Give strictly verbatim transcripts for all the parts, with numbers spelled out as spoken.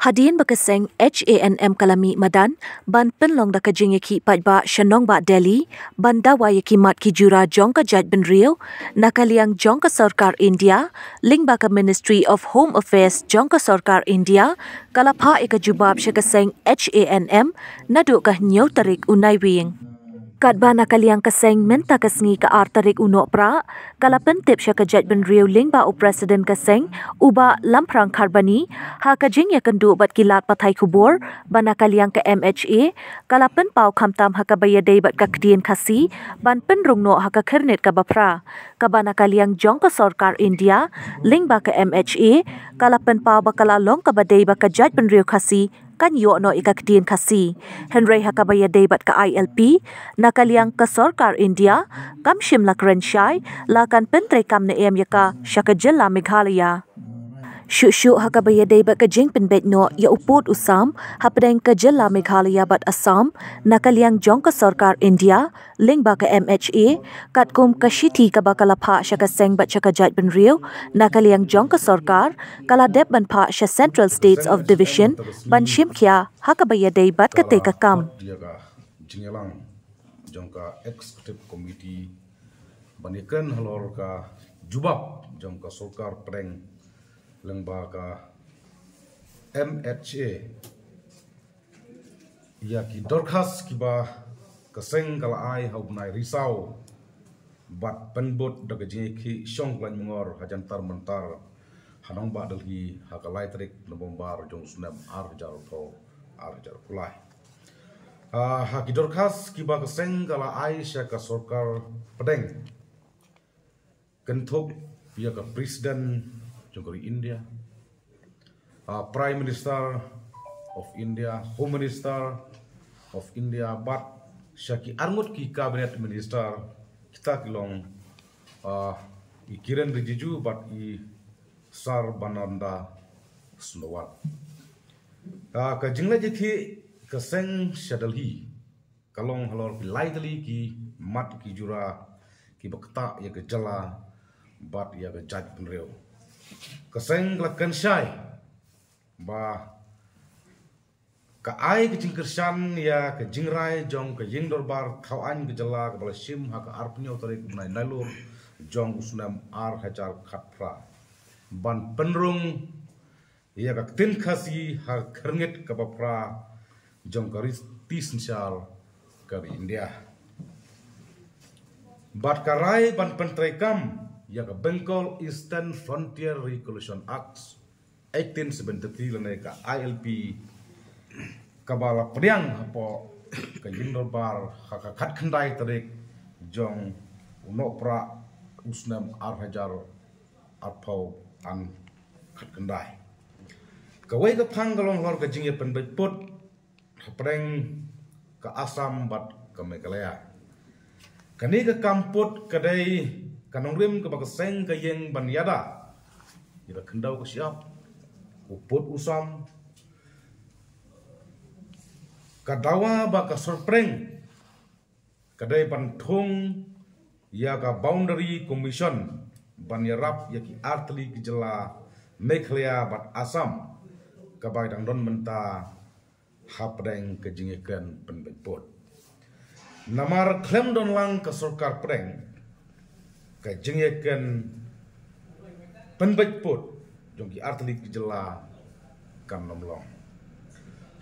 Hadien ba ka seng H A N M ka la mih madan ban pynlong da ka jingïakhih paidbah sha nongbah Delhi ban dawa ïa ki mat ki jura jong ka jaitbynriew, na ka liang jong ka sorkar India lyngba ka Ministry of Home Affairs jong ka sorkar India ka la phah ïa ka jubab sha ka seng H A N M naduh ka hynñiew tarik u Naiwieng. Katba na ka liang ka seng mynta ka sngi ka ar tarik u Nohprah ka la pyntip sha ka jaitbynriew lyngba u President ka seng u Bah Lamphrang Kharbani ha ka jingïakynduh bad ki lad pathai khubor ba na ka liang ka M H A ka la pynpaw khamtam ha kaba ïadei bad ka ktien Khasi ban pynrung noh ha ka khyrnit kaba phra, kaba na ka liang jong ka sorkar India lyngba ka M H A ka la pynpaw ba ka la long kaba dei ba ka jaitbynriew Khasi kan ïoh noh ïa ka ktien Khasi. Hynrei ha kaba ïadei bad ka I L P, na ka liang ka sorkar India kam shym la kren shai, la kan pyntreikam ne em ïa ka sha ka jylla Meghalaya. Shuh shuh ha kaba ïadei bad ka jingpynbeit noh ïa u pud u sam hapdeng ka jylla Meghalaya bad Assam, na ka liang jong ka sorkar India lyngba ka M H A, katkum ka shithi kaba ka la phah sha ka seng bad sha ka jaitbynriew, na ka liang jong ka sorkar ka la dep ban phah sha Central States of Division ban shim khia ha kaba ïadei bad katei ka kam. Ïa ka jingïalang jong ka Executive Committee ban ïakren halor ka jubab jong ka sorkar pdeng lyngba ka M H A ïa ki dorkhas kiba ka seng ka la ai ha u bnai Risaw bad pynbud da ka jingïakhih shong khlaiñ mongor ha Jantar Mantar ha nongbah Delhi ha ka lai tarik November jong u snem ar hajar arphew, ar hajar arphew lai. Ah, ha ki dorkhas kiba ka seng ka la ai sha ka sorkar pdeng, kynthup ïa ka President jong ka ri India, ah, Prime Minister of India, Home Minister of India, bad sha ki arngut ki Cabinet Minister, kita ki long, ah, i Kiren Rijiju bad i Sarbananda Sonowal. Ah, ka jingleit jingïakhih ka seng sha Delhi ka long halor ki lai tylli ki mat ki jura kiba ktah ïa ka jylla bad ïa ka jaitbynriew. Ka seng ka la kren shai ba ka ai ka jingkyrshan ïa ka jingrai jong ka Ïing Dorbar Thaw Aiñ ka jylla kaba la shim ha ka arphew hynñiew tarik u bnai Nailur jong u snem ar hajar khatphra ban pynrung ïa ka ktien Khasi ha ka khyrngit kaba phra jong ka riti synshar ka ri India. Bad ka rai ban pyntreikam ïa ka Bengal Eastern Frontier Regulation Act eighteen seventy-three lane ka I L P kaba la pdiang hapoh ka Ïing Dorbar ha ka khatkhyndai tarik jong u Nohprah u snem ar hajar arphew khatkhyndai. Kawei ka phang ka long halor ka jingïapynbeit pud hapdeng ka Assam bad ka Meghalaya. Kane ka kam pud ka dei ka nongrim kaba ka seng ka ïeng ban ïada ïa ka khyndew ka shyiap, u pud u sam. Ka dawa ba ka sorpdeng ka dei ban thung ïa ka Boundary Commission ban ïarap ïa ki artylli ki jylla Meghalaya bad Assam kaba dang don mynta hapdeng ka jingïakren pynbeit pud. Namar khlem don lang ka sorkar pdeng, ka jingïakren pynbeit pud jong ki artylli ki jylla kan ym long.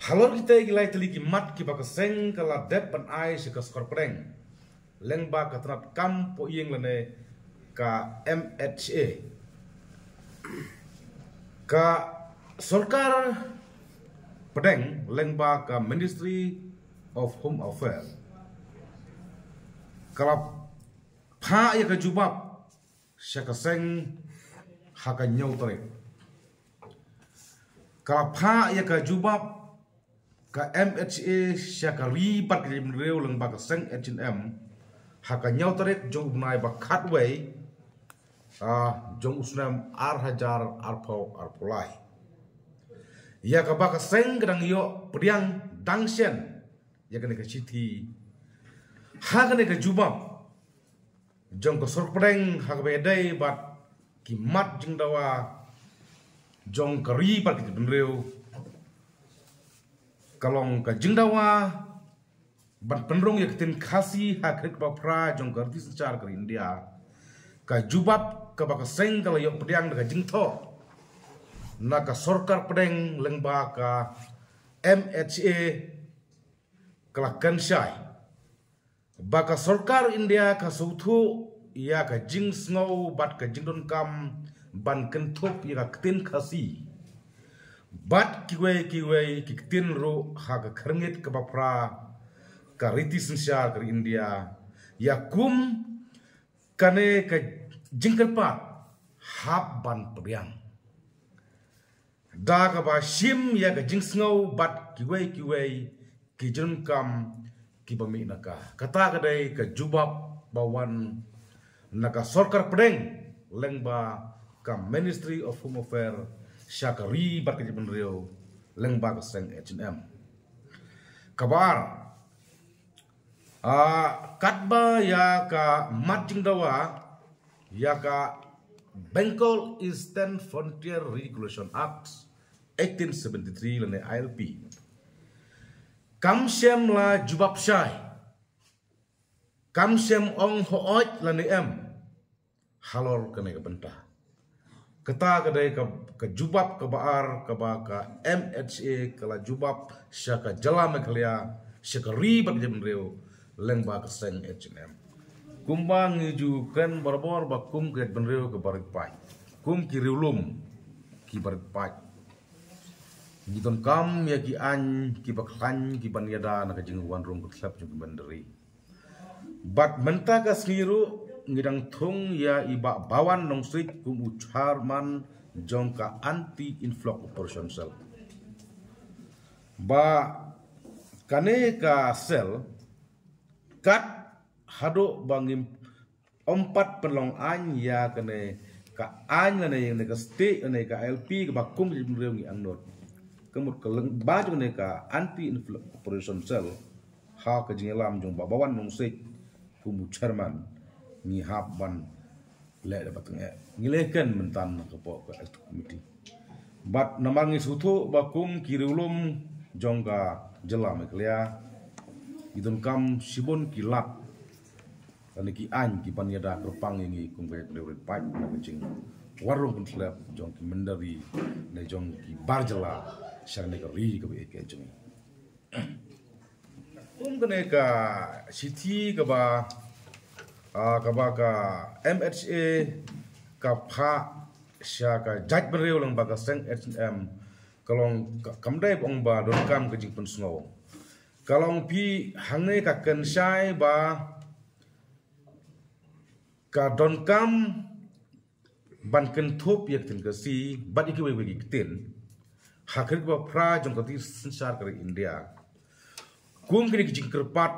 Halor kita ki lai tylli ki mat kiba ka seng ka la dep ban ai sha ka sorkar pdeng lyngba ka tnat kam poh ïing lane ka M H A, ka sorkar pdeng lyngba ka Ministry of Home Affairs ka la phah ïa ka jubab sha ka seng ha ka hynñiew tarik. Ka la phah ïa ka jubab ka M H A sha ka ri bad ka jaitbynriew lyngba ka seng H A N M ha ka hynñiew tarik jong u bnai ba khatwei, ah, jong u snem ar hajar arphew arphew lai. Ïa kaba ka seng ka dang ïoh pdiang dang shen ïa kane ka shithi ha kane ka jubab jong ka sorkar pdeng ha kaba ïadei bad ki mat jingdawa jong ka ri bad ka jaitbynriew, ka long ka jingdawa ban pynrung ïa ka ktien Khasi ha ka rit ba phra jong ka riti synshar ka ri India. Ka jubab kaba ka seng ka la ïoh pdiang da ka jingthoh na ka sorkar pdeng lyngba ka M H A, ka la kynshai ba ka sorkar India ka sngewthuh ïa ka jingsngew bad ka jingdonkam ban kynthup ïa ka ktien Khasi bad kiwei kiwei ki ktien ruh ha ka khyrngit kaba phra ka riti synshar ka ri India, ïa kum kane ka jingkyrpad hap ban pdiang da kaba shim ïa ka jingsngew bad kiwei kiwei ki jingdonkam kiba mih na ka. Kata ka dei ka jubab ba wan na ka sorkar pdeng lyngba ka Ministry of Home Affairs sha ka ri bad ka jaitbynriew lyngba ka seng H and M. Kaba ar, ah, katba ïa ka mat jingdawa ïa ka Bengal Eastern Frontier Regulation Act eighteen seventy-three lane I L P, kam shym la jubab shai, kam shym ong hooid lane em halor kane ka bynta. Kata ka dei ka, ka jubab kaba ar kaba ka M H A ka la jubab sha ka jylla Meghalaya, sha ka ri bad ka jaitbynriew lyngba ka seng H and M. Kumba ngi ju kren barabor ba kum ka jaitbynriew kaba rit paid, kum ki riewlum kiba rit paid, ngi donkam ïa ki aiñ kiba khlaiñ kiban ïada na ka jingwan rung kynthep jong ki mynder ri. Bad mynta ka sngi ruh ngi dang thung ïa i Bah Bawan Nongsiej kum u chairman jong ka Anti Influx Operation Cell. Ba kane ka cell, kat haduh ba ngim ym pat pynlong aiñ ïa kane ka aiñ lane ïa kane ka stieh lane ka I L P kaba kum ka jaitbynriew ngi angnud. Ka mut ka lyngba jong kane ka Anti Influx Operation Cell, ha ka jingïalam jong Bah Bawan Nongsiej kum u chairman, ngi hap ban leh da ba tyngeh. Ngi leh ken mynta na ka pok ka executive committee. Bad namar ngi sngewthuh ba kum ki riewlum jong ka jylla Meghalaya, ngi donkam shibun ki lad lane ki aiñ kiban ïada kyrpang ïa ngi kum ka jaitbynriew rit paid na ka jingwan rung kynthep jong ki mynder ri ne jong ki bar jylla sha kane ka ri kaba ïeit jong ngi. Kum kane ka shithi kaba, ah, kaba ka M H A ka phah sha ka jaitbynriew lyngba ka seng H and M, ka long ka, kam dei ba ong ba donkam ka jingpynsngew. Ka long phi hangne ka kynshai ba ka donkam ban kynthup ïa ka ktien Khasi bad ïa kiwei kiwei ki ktien ha ka rit ba phra jong ka riti synshar ka ri India. Kum kine ki jingkyrpad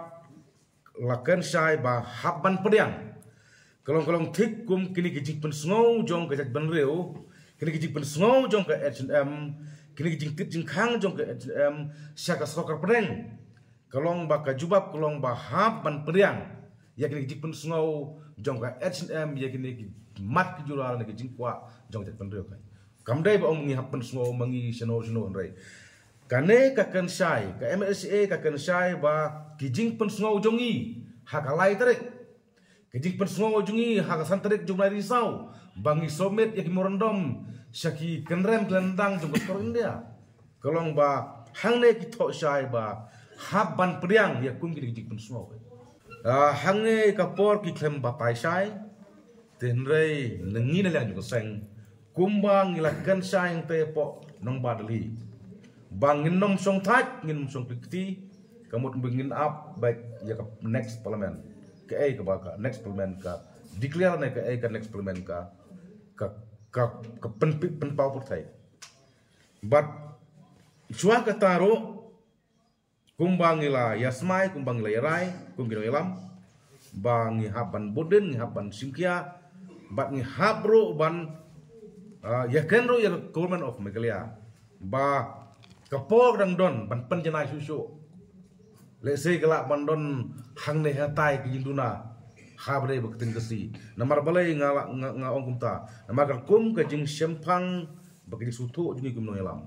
la kynshai ba hap ban pdiang. Ka long, ka long thik kum kine ki jingpynsngew jong ka jaitbynriew, kine ki jingpynsngew jong ka H and M, kine ki jingtip jingkhang jong ka H and M sha ka sorkar pdeng. Ka long ba ka jubab ka long ba hap ban pdiang ïa kine ki jingpynsngew jong ka H and M ïa kine ki mat ki jura ne ki jingkwah jong ka jaitbynriew. Kam dei ba ong ngi hap pynsngew ma ngi shano shano, hynrei kane ka kynshai, ka M H A ka kynshai ba ki jingpynsngew jong ngi ha ka lai tarik, ki jingpynsngew jong ngi ha ka san tarik jong u bnai Risaw, ba ngi submit ïa ki memorandum sha ki kynrem ki lyndang jong ka sorkar India. Ka long ba hangne ki thoh shai ba hap ban pdiang ïa kum kine ki jingpynsngew. Ah, hangne ka por ki khlem batai shai, te hynrei na ngi na liang jong ka seng, kumba ngi la kynshai hangtei hapoh nongbah Delhi, ba ngin ym shong thait, ngin ym shong kti, ka mut ba ngin ap beit ïa ka next parliament. Kaei kaba ka next parliament ka declare ne kaei ka next parliament ka, ka, ka, ka pynpaw pyrthei. Bad shuwa kata ruh, kumba ngi la ïa smai, kumba ngi la ïa rai kum ki nongïalam, ba ngi hap ban bud dien, ngi hap ban shim khia, bad ngi hap ruh ban, ah, ïakren ruh ïa ka Government of Meghalaya ba ka por dang don ban pynjanai shuh shuh. Lehse ka lah ban don hangne hatai ki jingduna, Ha ba dei ba ka ktien Khasi. Namar balei nga, nga, nga ong kumta. Namar ka kum ka jingshemphang bad ka jingsngewthuh jong ngi kum nongïalam.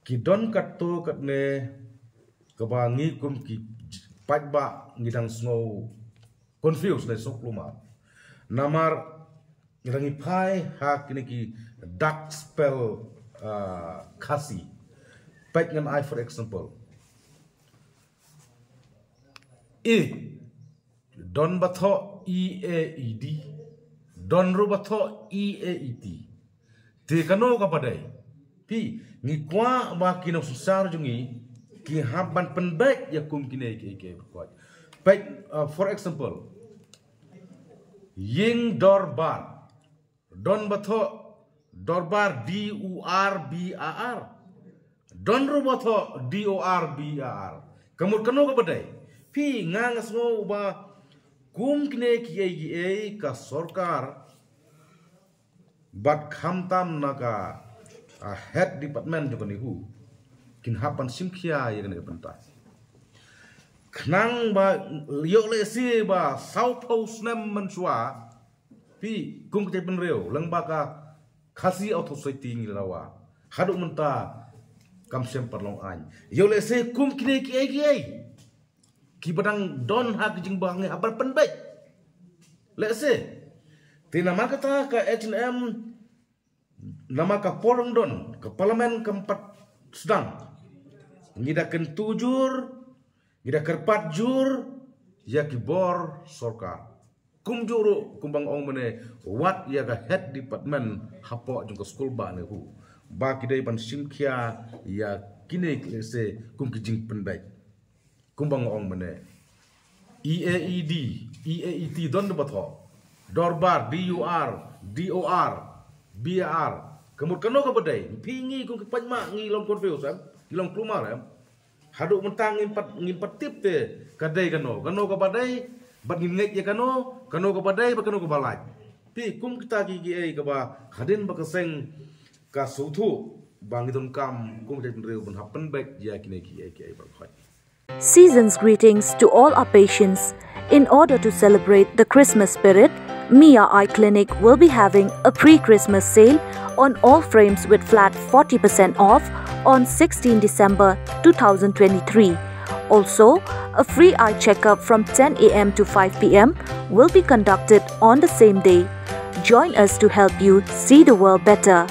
Ki don katto katne kaba ngi kum ki paidbah ngi dang sngew confused ne suk luma. Namar ngi dang ngi phai ha kine ki dark spell, ah, Khasi. Peit ngan ai for example. E, don ba thoh E A E D. Don ruh ba thoh E A E T. Te kano kaba dei? Phi, ngi kwah ba ki nongsynshar jong ngi ki hap ban pynbeit ïa kum kine ki, ki, ki, ki. Peit, uh, for example, ïing dorbar. Don ba thoh dorbar, D O R B A R. Don ruh ba thoh D O R B A R. Ka mut kano kaba dei? Phi, nga nga sngew ba kum kine kiei kiei ka sorkar bad khamtam na ka, ah, head department jong kane hu kin hap ban shim khia ïa kane ka bynta. Khnang ba ïoh lehse ba sawphew snem mynshuwa, phi, kum ka jaitbynriew, lyngba ka Khasi Authors' Society ngi la dawa. Haduh mynta kam shym pat long aiñ. Ïoh lehse kum kine kiei kiei kiba dang don ha ka jingbha ngi hap ban pynbeit. Lehse. Te namar kata ka H N M, namar ka por dang don, ka parliament kam pat sdang. Ngi da kyntu jur, ngi da kyrpad jur ïa ki bor sorkar. Kumjuh ruh kumba nga ong mynne, wat ïa ka head department hapoh jong ka skul ba ne hu, ba ki dei ban shim khia ïa kine ki lehse kum ki jingpynbeit. Kumba nga ong mynne, E A E D, E A E T don ba thoh. Dorbar, D U R, D O R, B A R. Ka mut kano kaba dei? Phi, ngi kum ki paidbah ngi long confused em, ngi long klumar em. Haduh mynta ngim pat, ngim pat tip te ka dei kano, kano kaba dei, bad ngin ngeit ïa kano, kano kaba dei bad kano kaba lait. Phi, kum kita ki kiei kaba hadien ba ka seng ka sngewthuh ba ngi donkam kum ka jaitbynriew ban hap pynbeit ïa kine kiei kiei baroh. Season's greetings to all our patients. In order to celebrate the Christmas spirit, Mia Eye Clinic will be having a pre-Christmas sale on all frames with flat forty percent off on sixteen December two thousand twenty-three. Also, a free eye checkup from ten a m to five p m will be conducted on the same day. Join us to help you see the world better.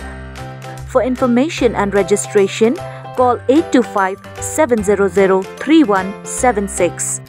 For information and registration, call eight two five, seven zero zero, three one seven six.